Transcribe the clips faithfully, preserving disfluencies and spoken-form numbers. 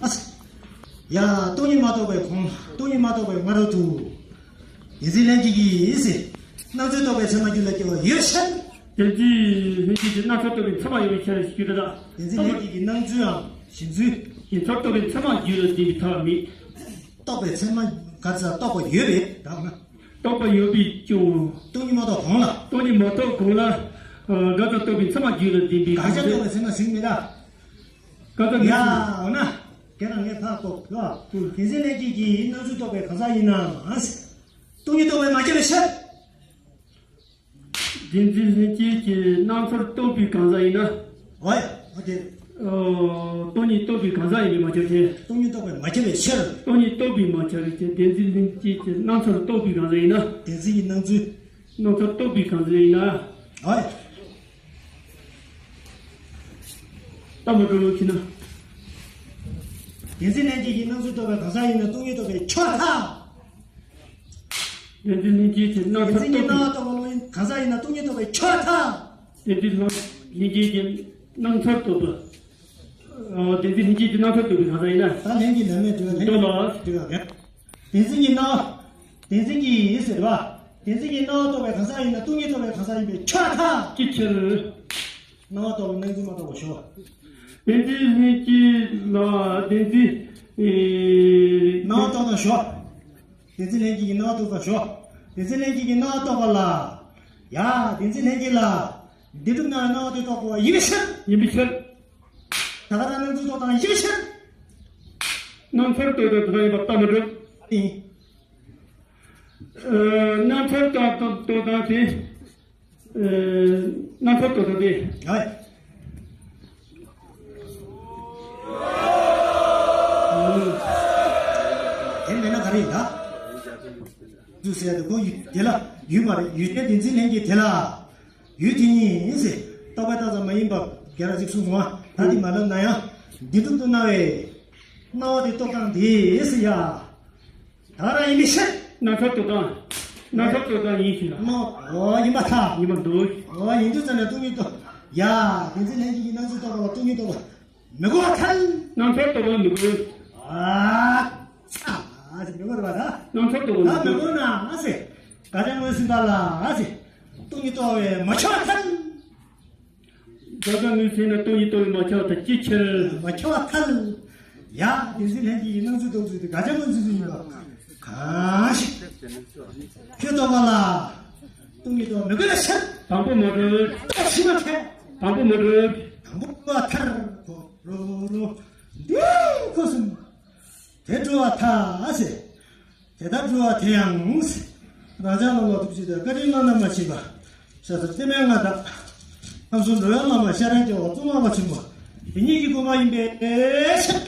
ཡ། སྟོང་ཉིད་མ་རྟོགས་པའི་གོང་། སྟོང་ཉིད་མ་རྟོགས་པའི་སྔ་རོལ་དུ། བདེན་འཛིན་ལྷན་སྐྱེས་ཀྱི་ཡིད་ཟེར། སྣང་ཚུལ་རྟོགས་པའི་མཚན་མ་རྒྱུད་ལ་སྐྱེ་བ་ཡོད་ཕྱིར། བདེན་འཛིན་ལྷན་སྐྱེས་ཀྱི་སྣང་ཚུལ་རྟོགས་པའི་མཚན་མ་ཡོད་པའི་ཕྱིར་ཞེས་བརྗོད་ད། བདེན་འཛིན་ལྷན་སྐྱེས་ཀྱི་སྣང་ཚུལའམ་ཞེན་ཚུལ། ཞེན་ཚུལ་རྟོགས་པའི་མཚན་མ་རྒྱུད་ལ་ལྡན་པའི་ཐབས་མེད། རྟོགས་པའི་མཚན་མ་ག་ཚ་རྟོགས་པ་ཡོད་པའི་དག་ན། རྟོགས་པ་ཡོད་པའི་ཀྱང་། སྟོང་ཉིད་མ་རྟོགས་གོང་ལ། སྟོང་ཉིད་མ་རྟོགས་གོང་ལ། ཨ། ག་ཚ་རྟོགས་པའི་མཚན་མ་རྒྱུད་ལ་ལྡན་པའི་ག་ཚ་རྟོགས་པའི་མཚན་མ་ཞིག་མེད་ད། ག་ཚ་ཡ། འོ་ན། དེ་རང་ངས་ཕར་ཀོ་ལ། བདེན་འཛིན་ལྷན་སྐྱེས་ཀྱི་སྣང་ཚུལ་རྟོགས་པའི་གང་ཟག་ཡིན་ན། སྟོང་ཉིད་རྟོགས་པའི་མ་ཁྱབ་པའི་ཕྱིར། བདེན་འཛིན་ལྷན་སྐྱེས་ཀྱི་སྣང་ཚུལ་རྟོགས་པའི་གང་ཟག་ཡིན་ན། ཨོ་ཡ། ཨོ་དེ། ཨོ། སྟོང་ཉིད་རྟོགས་པའི་གང་ཟག་ཡིན་པས་མ་ཁྱབ་ཅིང་། སྟོང་ཉིད་རྟོགས་པའི་མ་ཁྱབ་པའི་ཕྱིར། སྟོང་ཉིད་རྟོགས་པའི་མ་ཁྱབ་པའི་ཕྱིར། བདེན་འཛིན་ལྷན་སྐྱེས་ཀྱི་སྣང་ཚུལ་རྟོགས་པའི་གང་ཟག་ཡིན་ན། བདེན་འཛིན་གྱི་སྣང་ཚུལ། སྣང་ཚུལ་རྟོགས་པའི་གང་ཟག་ཡིན་ན། ཨོ་ཡ། ལྟ་བུ་གྲུབ་ཕྱིན་ན། བདེན་འཛིན་ལྷན་སྐྱེས་ཀྱི་སྣང་ཚུལ་རྟོགས་པའི་གང་ཟག་ཡིན་ན་སྟོང་ཉིད་རྟོགས་པའི་ཆོས་ཐལ། བདེན་འཛིན་ལྷན་སྐྱེས་ཀྱི་སྣང་བདེན་ཚུལ་འཛིན་གྱི་རྟོགས་སྣང་བ་རྟོགས་པ་ལོ་ཡིན་གང་ཟག་ཡིན་ན་སྟོང་ཉིད་རྟོགས་པའི་ཆོས་ཐལ། བདེན་འཛིན་ལྷན་སྐྱེས་ཀྱི་སྣང་ཚུལ་རྟོགས་པ། ཨ། བདེན་འཛིན་ལྷན་སྐྱེས་ཀྱི་སྣང་ཚུལ་རྟོགས་པའི་གང་ཟག་ཡིན་ན། ད་ལྷན་སྐྱེས་ལ་མེད་འགྲོ་ལྷན་རྟོགས་ལ། སྐྱེས་འགྲོ་ག་བདེན་འཛིན་གྱི་སྣང་། བདེན་འཛིན་གྱི་ཡིད་ཟེར་བ། བདེན་འཛིན་གྱི་སྣང་བ་རྟོགས་པའི་གང་ཟག་ཡིན་ན་སྟོང་ཉིད་རྟོགས་པའི་གང་ཟག་ཡིན་པའི་ཆོས་ཐལ། ཅི་ཕྱིར། སྣང་བ་རྟོགས་པའི་སྣང་ཚུལ་མ་རྟོགས་པར་ཞོག་བདེན་འཛིན་ལྷན་སྐྱེས་ལ་བདེན་འཛིན། ཨེ། སྣང་བ་རྟོགས་དང་ཞོག་བདེན་འཛིན་ལྷན་སྐྱེས་ཀྱི་སྣང་བ་རྟོགས་དང་ཞོག་བདེན་འཛིན་ལྷན་སྐྱེས་ཀྱི་སྣང་བ་རྟོགས་པ་ལ། ཡ། བདེན་འཛིན་ལྷན་སྐྱེས་ལ། བདེན་གྲུབ་སྣང་བའི་སྣང་བ་དེ་རྟོགས་དགོས་པ་ཡིན་པའི་ཕྱིར། ཡིན་པའི་ཕྱིར། ད་ག་རང་སྣང་ཚུལ་རྟོགས་དང་ཡིན་པའི་ཕྱིར། སྣང་ཚུལ་རྟོགས་དང་དེ་དག་ཡིན་པར་ལྟ་མི་འགྲུབ། ཨིན། ཨ། སྣང་ཚུལ་རྟོགས་དང་དེ། ཨ། སྣང་ཚུལ་རྟོགས་དང་དེ། ཡ། དེ་མེད་ན་ག་རེ་ཡིན་ད། དུ་ཟེར་དུ་གོ་ཡུལ་དེ་ལ་ཡུལ་མ་རེད། ཡུལ་ཅན་བདེན་འཛིན་ལྷན་སྐྱེས་དེ་ལ། ཡུལ་དེ་ཉིད་ཡིན་ཟེར། རྟོག་པས་བཏགས་ཙམ་མ་ཡིན་པ་རྒྱལ་ར་ཅིག་གསུངས་སོང་བ། ད་འདི་མ་ལབ་ན་ཡང་། བདེན་གྲུབ་ཏུ་སྣང་བའི་སྣང་བ་དེ་རྟོགས་སྟངས་དེ་ཟེར་ཡ། ད་རང་ཡིན་མི་ཤེས། སྣང་ཚུལ་རྟོགས་སྟངས། སྣང་ཚུལ་རྟོགས་སྟངས་ཡིན་ཞེ་ན། སྣང་། ཨོ་ཡིན་པ་ཐལ། ཡིན་པ་འདུག་ཨོ་ཡིན་དུས་ཙམ་ནས་སྟོང་ཉིད་རྟོགས། ཡ། བདེན་འཛིན་ལྷན་སྐྱེས་ཀྱི་སྣང་ཚུལ་རྟོགས་པ་ལ་སྟོང་ཉིད་རྟོགས་པ་མི་དགོས་པ་ཐལ། སྣང་ཚུལ་རྟོགས་པ་མི་དགོས། ཨ། ཨ་ཙི་མི་དགོས་པ་ད། སྣང་ཚུལ་རྟོགས་པ་ད་མི་དགོས། མི་དགོས་ན་ཨ་ཙི། དགག་བྱ་ངོས་ཟིན་པ་ལ་ཨ་ཙི། སྟོང་ཉིད་རྟོགས་པའི་མ་ཁྱབ་པ་ཐལ། དགག་བྱ་ངོས་ཟིན་ན་སྟོང་ཉིད་རྟོགས་པའི་མ་ཁྱབ་པ་ཐལ། ཅི་ཕྱིར། མ་ཁྱབ་པ་ཐལ། ཡ། བདེན་འཛིན་ལྷན་སྐྱེས་ཀྱི་སྣང་ཚུལ་རྟོགས་ཚུལ་དེ་དགག་བྱ་ངོས་འཛིན་ཚུལ་ཡིན་པ་གང་ཞིག་ཁྱོད་རྟོགས་པ་ལ། སྟོང་ཉིད་རྟོགས་མི་དགོས་ལ་ཕྱིར། དང་པོ་མ་གྲུབ། ཕྱི་མ་ཁྱད། དང་པོ་མ་གྲུབ། དང་པོ་མ་ཐར། གོ་རོ་རོ། འདིའུ་ཁུ་སུམ། དེ་གྲུབ་པ་ཐལ་ཟེར། དེ་ལྟར་གྲུབ་པ་དེ་ཡང་། རང་ཅག་རྣམས་ལ་ཐུགས་རྗེ་དང་བཀའ་དྲིན་བླ་ན་མ་མཆིས་པ། ཤ་ཚ་བརྟན་མའི་མངའ་བདག་ཁམས་གསུམ་འགྲོ་བའི་བླ་མ་ཤེས་རབ་རྒྱལ་བ་གཙུག་ལག་ཁང་ཆེན་པོ་དེ་ཉིད་ཀྱི་སྐུ་མ་ཡིན་པའི་ཕྱིར།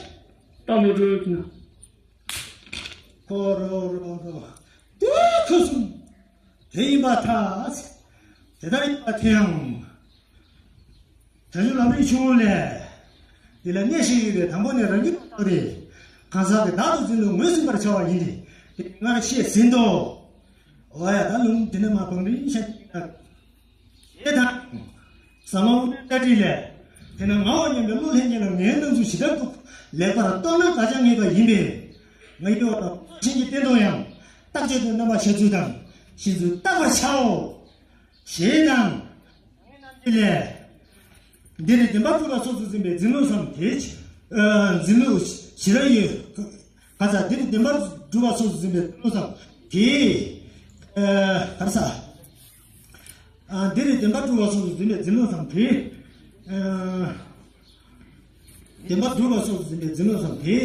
ལྟ་མི་འགྲོ་གི་ན། ཁོ་རོ་རོ་རོ། འདིའུ་ཁུ་སུམ། དེ་ཡིན་པར་ཐལ། དེ་ལྟར་ཡིན་པ་དེ་ཡང་། བྱང་ཆུབ་ལམ་རིམ་ཆུང་ངུ་ལས། འདི་ལ་གནད་བཞི་ཡོད་པའི་དང་པོ་ནི་རང་རྒྱུད་པ་སྟེ། གང་ཟག་གི་བདག་ཏུ་འཛིན་ལུགས་ངོས་ཟིན་པར་བྱ་བ་ཡིན་ཏེ། དེ་སྔར་བཤད་ཟིན་ཏོ། འོ་ཡ། ད་ལུང་འདི་ནས་མ་བང་རིང་ཤ་ཞེས་དང་། ཟབ་ལམ་དབུ་མའི་བཀའ་དྲིན་ལས། དེས་ན་ངའོ་སྙམ་པའི་བློ་ལྷན་སྐྱེས་ལ་ངའི་སྣང་ཚུལ་ཇི་ལྟར་འདུག་ལེགས་པར་རྟོགས་ན་དགག་བྱ་ངེས་པ་ཡིན་པས། ང་ཡི་བློ་དང་གཞན་གྱི་སྟེང་དུ་ཡང་། རྟག་ཆད་དུ་རྣམ་པར་བཞག་ཚུལ་དང་། གཞན་ཚུལ་བརྟག་པར་བྱའོ། ཞེས་དང་། ལས། འདིར་བདེན་པར་གྲུབ་པ་སོགས་སུ་འཛིན་པའི་འཛིན་ལུགས་སམ་དེ། ཨ། འཛིན་ལུགས་ཇི་ལྟར་ཡོད། ག་ས། འདིར་བདེན་པར་གྲུབ་པ་སོགས་སུ་འཛིན་པའི་འཛིན་ལུགས་སམ་དེ། ཨ། ག་ས། ཨ། འདིར་བདེན་པར་གྲུབ་པ་སོགས་སུ་འཛིན་པའི་འཛིན་ལུགས་སམ་དེ། ཨ། བདེན་པར་གྲུབ་པ་སོགས་སུ་འཛིན་པའི་འཛིན་ལུགས་སམ་དེ།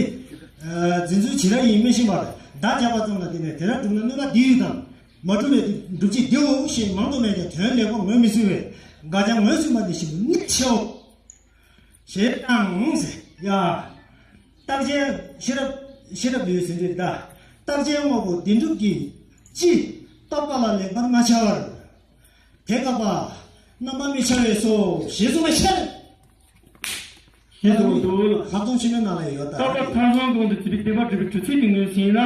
ཨ། འཛིན་ཚུལ་ཇི་ལྟར་ཡིན་མི་ཤེས་པར་བརྡ་རྒྱག་པ་ཙམ་ལ་བརྟེན་ནས་དེ་ལྟར་གྲུབ་ན་གནོད་པ་འདི་ཡོད་དམ། མ་གྲུབ་པའི་སྒྲུབ་བྱེད་འདིའོ་ཞེས་མང་དུ་སྨྲས་ཀྱང་དོན་ལེགས་པར་ངོས་མི་ཟིན་པས་དགག་བྱ་ངོས་ཟིན་པ་ནི་ཞིབ་ཏུ་གནད་ཆེའོ། ཞེས་དང་ཟེར་ཡ། རྟགས་ཅན་ཤེས་རབ་ཤེས་རབ་ལུས་ཟིན་འདྲེ་ད། རྟགས་ཅན་དངོས་པོ་བདེན་གྲུབ་ཀྱི་སྤྱི་རྟོགས་པ་ལ་ལེགས་པར་མ་འཆར་བར། དེ་དགག་པ་རྣམ་པར་མི་འཆར་བས་སོ་ཞེས་གསུངས་པའི་ཕྱིར། ཞེས་གསུངས་འདུག་ལྷག་དོན་ཕྱི་མའི་ནང་ལ་ཡོད་ད། རྟོག་པ་མཐའ་བཟུང་གོང་དུ་གྱུར་པའི་བདེན་པར་གྲུབ་པའི་གྲུབ་ཚུལ་གྱི་ངོས་ཟིན་ན།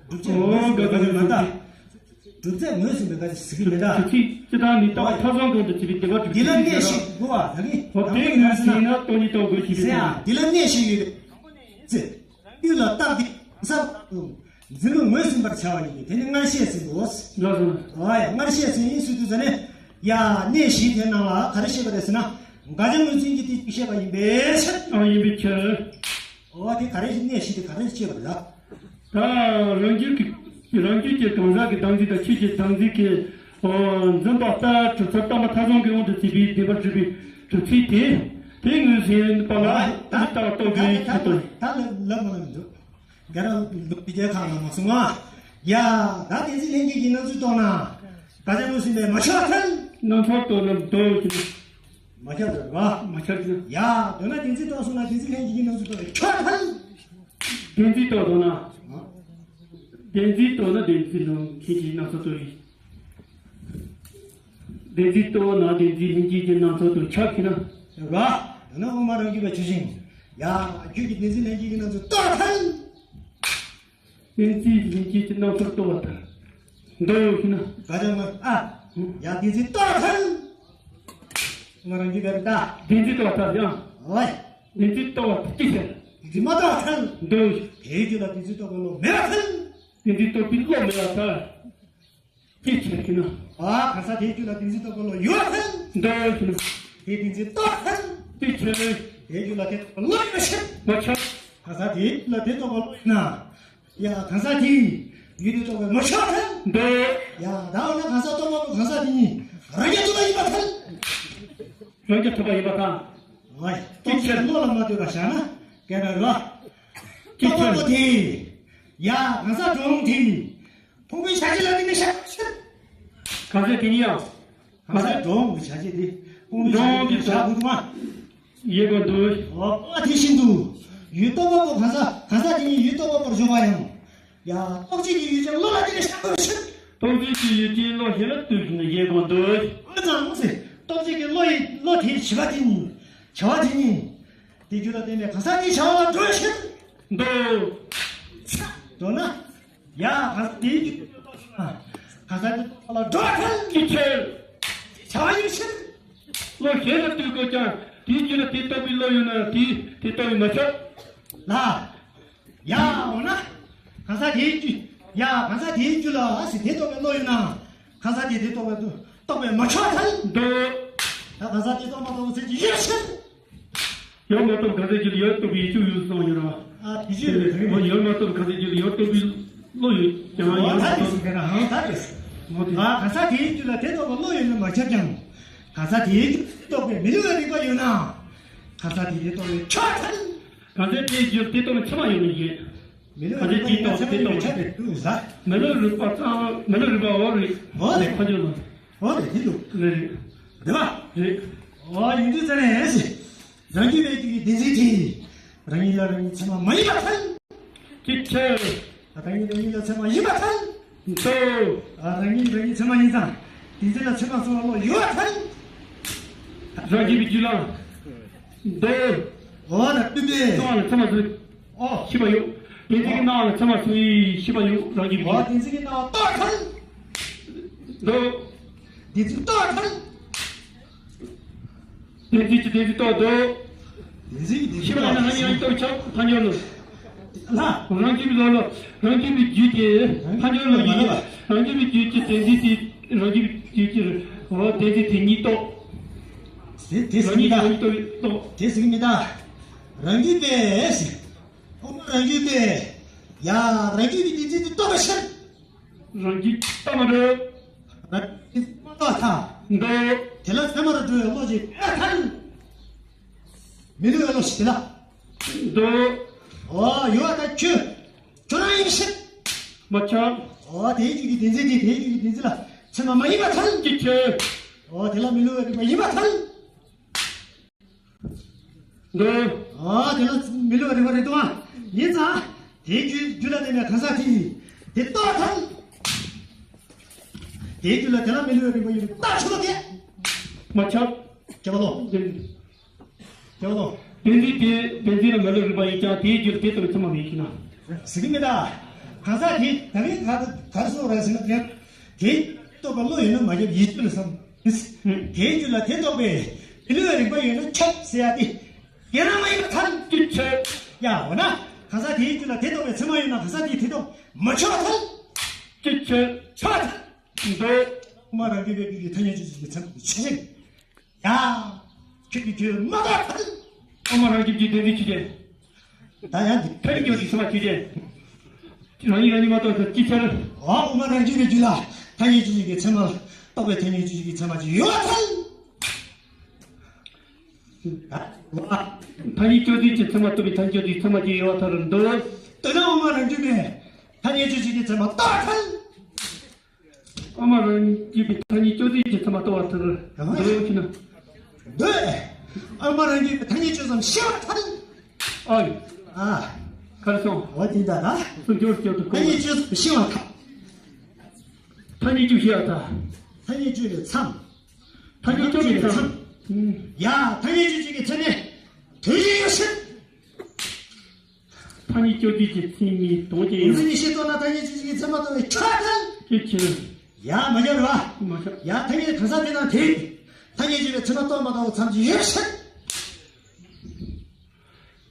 སྒྲུབ་བྱེད་ངོས་ཟིན་པའི་ག་ལ་མ་ལྟ། སྒྲུབ་བྱེད་ངོས་ཟིན་པའི་ག་ལ་ཟེར་གྱི་མེད་ད། གྲུབ་ཚུལ་སྤྱི་དང་ནི་རྟོག་པ་མཐའ་བཟུང་གོང་དུ་གྱུར་པའི་བདེན་པར་གྲུབ་པའི་གྲུབ་ཚུལ་འདི་ལ་གནད་ཞིག་དགོས་པ་ད་གི། འོ་དེའི་ངོས་ཟིན་ན་སྟོང་ཉིད་རྟོགས་དགོས་ཞེས་པའི་དོན། འདི་ལ་གནད་ཞིག་ཡོད། ཚེ། རང་རྒྱུད་ལ་བརྟགས་ཏེ་གང་ཟག་དང་འཛིན་པ་ངོས་ཟིན་པར་བྱ་བ་ཡིན་གྱི། དེ་ནི་སྔར་བཤད་ཟིན་ཏོ། ལགས་སོ། ཨོ་ཡ། སྔར་བཤད་ཟིན་ཡིན་ཟེར་དུས་ཙ་ནས། ཡ། གནས་བཞི་དེ་ནང་ལ་ག་རེ་བཤད་པ་རེད་ཟེར་ན། དགག་བྱ་ངོས་འཛིན་གྱི་དེ་བཤད་པ་ཡིན་པའི་ཕྱིར། ཨ། ཡིན་པའི་ཕྱིར། ཨོ། དེ་ག་རེ་ཞིག་གནས་བཞི་དེ་ག་རེ་བཤད་པ་རེད། ད་རང་རྒྱུད་ཀྱི་རང་རྒྱུད་ཀྱི་གང་ཟག་གི་བདག་འཛིན་དང་ཆོས་ཀྱི་བདག་འཛིན་གྱི། ཨོ། འཛིན་པ་ལྟར་གྲུབ་མཐའ་དམ་པ་མཐའ་བཟུང་གི་དབང་དུ་བྱས་པའི་བདེན་པར་གྲུབ་པའི་གྲུབ་ཚུལ་དེ། དེ་ངོས་ཟིན་པ་ལ་ཨ། ད་ལྟ་བ་རྟོགས་པའི་ཆེད་དུ། ད་ལབ་མ་ལབ་འདུག་རྒན་རང་ལུགས་འདི་རྒྱལ་ཁག་ལ་མ་སོང་ང་། ཡ། ད་བདེན་འཛིན་ལྷན་སྐྱེས་ཀྱི་སྣང་ཚུལ་རྟོགས་ན། དགག་བྱ་ངོས་ཟིན་པས་མ་ཁྱབ་པར་ཐལ། སྣང་ཚུལ་རྟོགས་ན་འདོད་ཀྱི། མ་ཁྱབ་ཟེར་བ། མ་ཁྱབ་ཟེར། ཡ། འདོད་ན་བདེན་འཛིན་རྟོགས་སོང་ན་བདེན་འཛིན་ལྷན་སྐྱེས་ཀྱི་སྣང་ཚུལ་རྟོགས་པས་ཁྱབ་པར་ཐལ། བདེན་འཛིན་རྟོགས་སོང་ན། ཨ། བདེན་འཛིན་རྟོགས་ན་བདེན་འཛིན་ལྷན་སྐྱེས་ཀྱི་སྣང་ཚུལ་རྟོགས་པས། བདེན་འཛིན་རྟོགས་ན་བདེན་འཛིན་ལྷན་སྐྱེས་ཀྱི་སྣང་ཚུལ་དང་ཁྱབ་ཀྱི་ན། རེད་བ། འདོད་ན་དབུ་མ་རང་རྒྱུད་པ་ཆོས་ཅན། ཡ། རྒྱུད་ཀྱི་བདེན་འཛིན་ལྷན་སྐྱེས་ཀྱི་སྣང་ཚུལ་རྟོགས་པར་ཐལ། བདེན་འཛིན་ལྷན་སྐྱེས་ཀྱི་སྣང་ཚུལ་རྟོགས་པར་ཐལ། འདོད་ཀྱི་ན། ག་རེ་ལབ་ན། ཨ། ཡ། བདེན་འཛིན་རྟོགས་པར་ཐལ། དབུ་མ་རང་རྒྱུད་པ་རེད་ད། བདེན་འཛིན་རྟོགས་པར་ཐལ་ཡང་། ཨོའི། བདེན་འཛིན་རྟོགས་པར་ཅི་ཕྱིར། བདེན་འཛིན་མ་རྟོགས་པར་ཐལ། འདོད། དེའི་རྒྱུད་ལ་བདེན་འཛིན་རྟོགས་པའི་བློ་མེད་པར་ཐལ། བདེན་འཛིན་རྟོགས་པའི་བློ་མེད་པར་ཐལ། ཅི་ཕྱིར་ཞེ་ན། ཨ། གང་ཟག་དེའི་རྒྱུད་ལ་བདེན་འཛིན་རྟོགས་པའི་བློ་ཡོད་པར་ཐལ། འདོད་ཞེ་ན། དེ་བདེན་འཛིན་རྟོགས་པར་ཐལ། ཅི་ཕྱིར། དེའི་རྒྱུད་ལ་དེ་རྟོགས་པའི་བློ་ཡོད་ཕྱིར། མ་ཁྱབ། གང་ཟག་དེའི་རྒྱུད་ལ་དེ་རྟོགས་པའི་བློ་ཡོད་ན། ཡ། གང་ཟག་དེའི་ཡུལ་དེ་རྟོགས་པས་མ་ཁྱབ་པར་ཐལ། འདོད། ཡ། ད་འོ་ན་གང་ཟག་རྟོགས་པ་པོ་གང་ཟག་དེ་ཉིད་རང་རྐྱ་ཐུབ་པ་ཡིན་པར་ཐལ། རང་རྐྱ་ཐུབ་པ་ཡིན་པར་ཐལ། ཨོའི། རྟོགས་ཚུལ་བློ་ལ་མ་ལྟོས་པར་བཞག་ན་སྐད་གྲགས་རོ། ཅི་ཕྱིར། རྟོགས་པ་པོ་དེ། ཡ། གང་ཟག་གྲོགས་དེ། ཕུང་པོའི་བྱ་བྱེད་ལ་བརྟེན་ནས་བཞག་པའི་ཕྱིར། གང་ཟག་དེ་ཉིད་ཡང་། གང་ཟག་གྲོགས་ཀྱི་བྱ་བྱེད་དེ། ཕུང་པོའི་བྱ་བྱེད་ལ་བརྟེན་ནས་བཞག་དགོས་འདུག་མ། ཡོད་པར་འདོད། འོ། དེ་བཞིན་དུ། ཡུལ་རྟོགས་པ་པོ་གང་ཟག་གང་ཟག་དེ་ཉིད་ཡུལ་རྟོགས་པ་པོར་འཇོག་པ་ཡང་། ཡ། རྟོགས་བྱེད་ཀྱི་ཡུལ་ཅན་བློ་ལ་བརྟེན་ནས་བཞག་པའི་ཕྱིར། རྟོགས་བྱེད་ཀྱི་ཡུལ་ཅན་བློ་གཞན་ལ་ལྟོས་ཞེ་ན་ཡོད་པར་འདོད། འོ་ཙང་ཟེར། རྟོགས་བྱེད་ཀྱི་བློ་ཡི་བློ་དེའི་བྱ་བ་དེ་ཉིད། བྱ་བ་དེ་ཉིད། དེ་རྒྱུད་ལ་བརྟེན་ནས་གང་ཟག་དེའི་བྱ་བ་ལ་འགྲོ་བའི་ཕྱིར། འདོད། འདོད་ན། ཡ། གང་ཟག་དེའི་རྒྱུད་ལ་གང་ཟག་དེ་རྟོགས་པ་ལ་འགྲོ་བར་ཐལ། ཅི་ཕྱིར། བྱ་བ་ཡིན་ཕྱིར། བློ་གཞན་ལ་ལྟོས་དགོས་ཀྱང་དེའི་རྒྱུད་ལ་དེ་རྟོགས་པའི་བློ་ཡོད་ན་དེ་དེ་རྟོགས་པས་མ་ཁྱབ། ལ། ཡ། འོ་ན། གང་ཟག་དེའི་རྒྱུད། ཡ། གང་ཟག་དེའི་རྒྱུད་ལ་ཨ་ཟེར་དེ་རྟོགས་པའི་བློ་ཡོད་ན། གང་ཟག་དེ་དེ་རྟོགས་པའི་རྟོགས་པས་མ་ཁྱབ་པར་ཐལ། འདོད། ད་གང་ཟག་དེ་རྟོགས་མ་རྟོགས་ཟེར་གྱི་ཡོད་ཕྱིར། ཡོད་མ་རྟོགས་གང་ཟག་རྒྱུད་ལ་ཡོད་རྟོགས་པའི་ཡུལ་ཅུང་ཡོད་གསུངས་ཡོད་རེད་བ། ཨ། དེ་ཅི་རེད་དེ། འོ། ཡོད་མ་རྟོགས་གང་ཟག་རྒྱུད་ལ་ཡོད་རྟོགས་པའི་བློ་ཡོད་ཀྱང་ཡོད་མ་རྟོགས། ད་དེ་ཟེར་ག་ར་ཧང་ད་དེ་ཟེར། འོ་དེ། ཨ། གང་ཟག་དེའི་རྒྱུད་ལ་དེ་རྟོགས་པའི་བློ་ཡོད་ན་མ་ཁྱབ་ཀྱང་། གང་ཟག་དེའི་རྒྱུད་དེ་རྟོགས་པའི་མི་སླུ་བའི་རིགས་པ་ཡོད་ན། གང་ཟག་དེ་དེ་རྟོགས་པས་ཁྱབ་པར་ཐལ། གང་ཟག་དེའི་རྒྱུད་དེ་རྟོགས་པའི་ཚད་མ་ཡོད་ན་ཡོད། མི་སླུ་བའི་རིགས་པ་ཡོད་ན་ཚད་མ་ཡོད་པས་ཁྱབ་པར་ཐལ། མི་སླུ་རིགས་པ་ཚང་མི་སླུ་རིགས་པ་འོ་རེད། འོ་རེད། ཁ་ཆོད་ལ། འོ་རེད། དེ་འདུག་རེད་རེད། རེད་པ། རེད། འོ་ཡིན་དུས་ཙ་ནས། རང་རྒྱུད་པའི་རྒྱུད་ཀྱི་བདེན་འཛིན་དེ། རང་ཉིད་ལ་རང་ཉིད་ཚད་མ་མ་ཡིན་པར་ཐལ། ཅི་ཕྱིར། རང་ཉིད་རང་ཉིད་ལ་ཚད་མ་ཡིན་པར་ཐལ། འདོད། རང་ཉིད་རང་ཉིད་ཚད་མ་ཡིན་ཙང་། བདེན་འཛིན་ལ་ཚད་མ་སོང་བ་བློ་ཡོད་པར་ཐལ། རང་རྒྱུད་པའི་རྒྱུད་ལ། འདོད། འོ་ན་བསྟུན་པས། སོང་བ་ལ་ཚད་མ་སོང་། ཨོ། ཤེས་པ་ཡོད། བདེན་འཛིན་གྱི་སྣང་བ་ལ་ཚད་མ་སོང་བའི་ཤེས་པ་ཡོད། རང་རྒྱུད་པའི། འོ། བདེན་འཛིན་གྱི་སྣང་བ་རྟོགས་ཐལ། འདོད། བདེན་འཛིན་རྟོགས་ཐལ། བདེན་འཛིན་གྱི་བདེན་འཛིན་རྟོགས་འདོད། བདེན་འཛིན་གྱི་བདེན་འཛིན་ཤེས་པ་ཡིན་ན་རང་ཉིད་རང་ཉིད་རྟོགས་ཁྱབ་ཐལ་འགྱུར་ལ། ལ། རང་རྒྱུད་པའི་བློ་ལ། རང་རྒྱུད་པའི་རྒྱུད་དེ་ཐལ་འགྱུར་ལ་ཡིན། རང་རྒྱུད་པའི་རྒྱུད་ཀྱི་བདེན་འཛིན་དེ་རང་རྒྱུད་པའི་རྒྱུད་ཀྱི་འོ་བདེན་འཛིན་དེ་ཉིད་རྟོགས། དེ་དེ་ཟེར་གྱི་མི་འདུག་རང་ཉིད་རང་ཉིད་རྟོགས་རྟོགས། དེ་ཟེར་གྱི་མི་འདུག་རང་རྒྱུད་པས་ཟེར། དབུ་མ་རང་རྒྱུད་པས། ཡ། རང་རྒྱུད་ཀྱི་བདེན་འཛིན་དེ་རྟོགས་པའི་ཕྱིར། རང་རྒྱུད་ལྟ་མ་འགྲོ། རང་རྒྱུད་མ་རྟོགས་ཐལ། འདོད། དེ་ལ་ཚད་མར་འགྲོ་བའི་བློ་ཞིག་ཡོད་ཐལ། མི་སླུ་བའི་བློ་ཞིག་དེ་ལ། འདོད། འོ་ཡོད་ད་ཁྱོད། ཁྱོད་རང་ཡིན་ཕྱིར། མ་ཁྱབ། འོ་དེའི་རྒྱུད་ཀྱི་བདེན་འཛིན་དེ་དེའི་རྒྱུད་ཀྱི་བདེན་འཛིན་ལ་ཚད་མ་མ་ཡིན་པར་ཐལ། ཅི་ཕྱིར། འོ་དེ་ལ་མི་སླུ་བའི་རིགས་པ་ཡིན་པར་ཐལ། འདོད། ཨ་དེ་ལ་མི་སླུ་བའི་རིགས་པ་རེད་དོ། ཡིན་ཙང་། དེའི་རྒྱུད་རྒྱུད་ལ་གནས་པའི་གང་ཟག་དེ་ཡིས་དེ་རྟོགས་ཐལ། དེའི་རྒྱུད་ལ་དེ་ལ་མི་སླུ་བའི་རིགས་པ་ཡོད་པའི་རྟགས་ཆོས་ལ་དེ། མ་ཁྱབ། ཁྱབ་པ་ལོ། འདི། ཁྱབ་པ་ལོ། བདེན་འཛིན་དེ་བདེན་འཛིན་ལ་མི་སླུ་རིགས་པ་ཡིན་ཀྱང་དེའི་རྒྱུད་དེ་ལྟ་བུ་ཚད་མ་མེད་ཀྱི་ན། ཟེར་གྱི་མེད་ད། གང་ཟག་དེ་ད་གིན་ག་ག་རེ་གསུངས་རེད་ཟེར་ན་དེ། དེ་རྟོགས་པའི་བློ་ཡོད་ན་མ་ཁྱབ་ཡིད་དཔྱོད་ལ་བསམ། དེའི་རྒྱུད་ལ་དེ་རྟོགས་པའི་མི་སླུ་བའི་རིགས་པ་ཡོད་ན་ཁྱབ་ཟེར་ཡ་དེ། དེ་རང་མ་ཡིན་པར་ཐལ། ཅི་ཕྱིར། ཡ་འོ་ན། གང་ཟག་དེའི་རྒྱུད་ལ་དེ་ལྟ་བུའི་ཚད་མ་ཡོད་ན་གང་ཟག་དེའི་དེ་ལྟ་བུ་མ་ཆགས་པར་ཐལ། ཅི་ཕྱིར་ཆགས་ཐལ། འདོད། དབུ་མ་རང་རྒྱུད་པའི་རྒྱུད་ཀྱི་ཐ་སྙད་དཔྱོད་བྱེད་ཀྱི་ཚད་མ་དེ་ཆོས་ཅན། ཡ། ཁྱོད་ཀྱི་རྒྱུད་མ་གཏོགས་ཐལ། དབུ་མ་རང་རྒྱུད་ཀྱི་དོན་དེ་ཆོས་ཅན། ད་ཡང་འདི་ཐ་སྙད་དཔྱོད་བྱེད་ཀྱི་ཚད་མ་ཆོས་ཅན། རང་ཉིད་རང་ཉིད་མ་གཏོགས་ཐལ། ཅི་ཕྱིར། འོ། དབུ་མ་རང་རྒྱུད་པའི་རྒྱུད་ལ་ཐ་སྙད་དཔྱོད་བྱེད་ཀྱི་ཚད་མ་རྟོགས་པའི་ཐ་སྙད་དཔྱོད་བྱེད་ཀྱི་ཚད་མ་ཅིག་ཡོད་པར་ཐལ། ཐ་སྙད་དཔྱོད་བྱེད་ཀྱི་ཚད་མ་རྟོགས་པའི་ཐ་སྙད་དཔྱོད་བྱེད་ཀྱི་ཚད་མ་ཅིག་ཡོད་པར་ཐལ། འདོད། དེ་ལྟར་དབུ་མ་རང་རྒྱུད་པའི་ཐ་སྙད་དཔྱོད་བྱེད་ཀྱི་ཚད་མ་རྟོགས་པར་ཐལ། དབུ་མ་རང་རྒྱུད་པའི་ཐ་སྙད་དཔྱོད་བྱེད་ཀྱི་ཚད་མ་རྟོགས་པར་ཐལ། འདོད་ཅེ་ན། འདོད། དབུ་མ་རང་རྒྱུད་པའི་ཐ་སྙད་དཔྱོད་བྱེད་ཚད་མ་ཤེས་པར་ཐལ། ཨ། ཨ། ག་རེ་སོང་། འོ་དེ་འདྲ་ད། སུ་འགྱུར་སྐྱོ་དུ་ཐ་སྙད་དཔྱོད་བྱེད་ཚད་མ་ཤེས་པར་ཐལ། ཐ་སྙད་དཔྱོད་ཤེས་པར་ཐལ། ཐ་སྙད་དཔྱོད་པའི་མཚམས། ཐ་སྙད་དཔྱོད་པའི་མཚམས། ཡ། ཐ་སྙད་དཔྱོད་བྱེད་ཀྱི་ཚད་མས་དོན་གཞན་ཡོད་ཕྱིར། ཐ་སྙད་དཔྱོད་བྱེད་ཀྱི་ཚད་མས་དོན་གཞན་ཡོད། འདི་ནི་ཤེས་རྟོགས་ན་ཐ་སྙད་དཔྱོད་བྱེད་ཀྱི་ཚད་མ་རྟོགས་པའི་ཁྱབ་ཐལ། ཅི་ཕྱིར། ཡ། མ་ཁྱབ་རེད་པ། མ་ཁྱབ། ཡ། ཐ་སྙད་གང་ཟག་དེ་དང་དེ། ཐ་སྙད་དཔྱོད་པའི་ཚད་མ་རྟོགས་མ་རྟོགས་ཀྱི་མཚམས་ཅིག་ཡོད་ཕྱིར།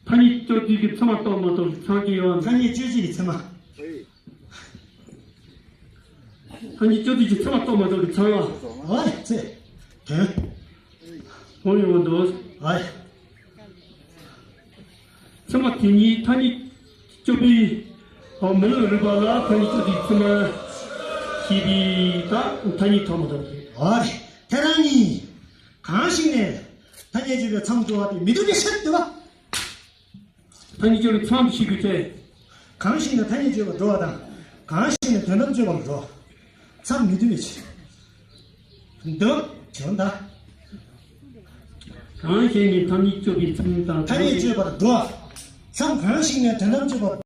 ཐ་སྙད་དཔྱོད་བྱེད་ཀྱི་ཚད་མ་རྟོགས་མ་རྟོགས་ཀྱི་མཚམས་ཅིག་ཡོད་པ། ཐ་སྙད་དཔྱོད་བྱེད་ཀྱི་ཚད་མ། ཐ་སྙད་དཔྱོད་བྱེད་ཀྱི་ཚད་མ་རྟོགས་མ་རྟོགས་ཀྱི་མཚམས་པ། འོ་རེད། ཚེ། དོན། འོ་ཡོང་བ་འདུག། འོ་རེད། ཚད་མ་དེ་ཉིད་ཐ་སྙད་དཔྱོད་པའི་མི་ལུས་རིག་པ་ལ་ཐ་སྙད་དཔྱོད་བྱེད་ཀྱི་ཚད་མ་ཞེས་པའི་ད་ཐ་སྙད་ཐོགས་མ་ཐོགས་ཀྱི། འོ་རེད། དེ་རང་ཉིད་གང་ཞིག་ནས་ཐ་སྙད་དཔྱོད་པའི་མཚམས་འགྲོ་བ་དེ་མི་འདུག་པའི་ཕྱིར་ཏེ། ཐ་སྙད་དཔྱོད་པའི་མཚམས་ཤེས་དགོས་ཚེ། གང་ཞིག་ནས་ཐ་སྙད་དཔྱོད་པར་འགྲོ་བ་དང་། གང་ཞིག་ནས་དོན་དམ་དཔྱོད་པར་འགྲོ། མཚམས་མི་མཐུན་པའི་ཕྱིར། འདོད་བྱུང་ད། གང་ཞིག་ནས་ཐ་སྙད་དཔྱོད་པའི་མཚམས་དང་། ཐ་སྙད་དཔྱོད་པར་འགྲོ། མཚམས་གང་ཞིག་ནས་དོན་དམ་དཔྱོད་པར།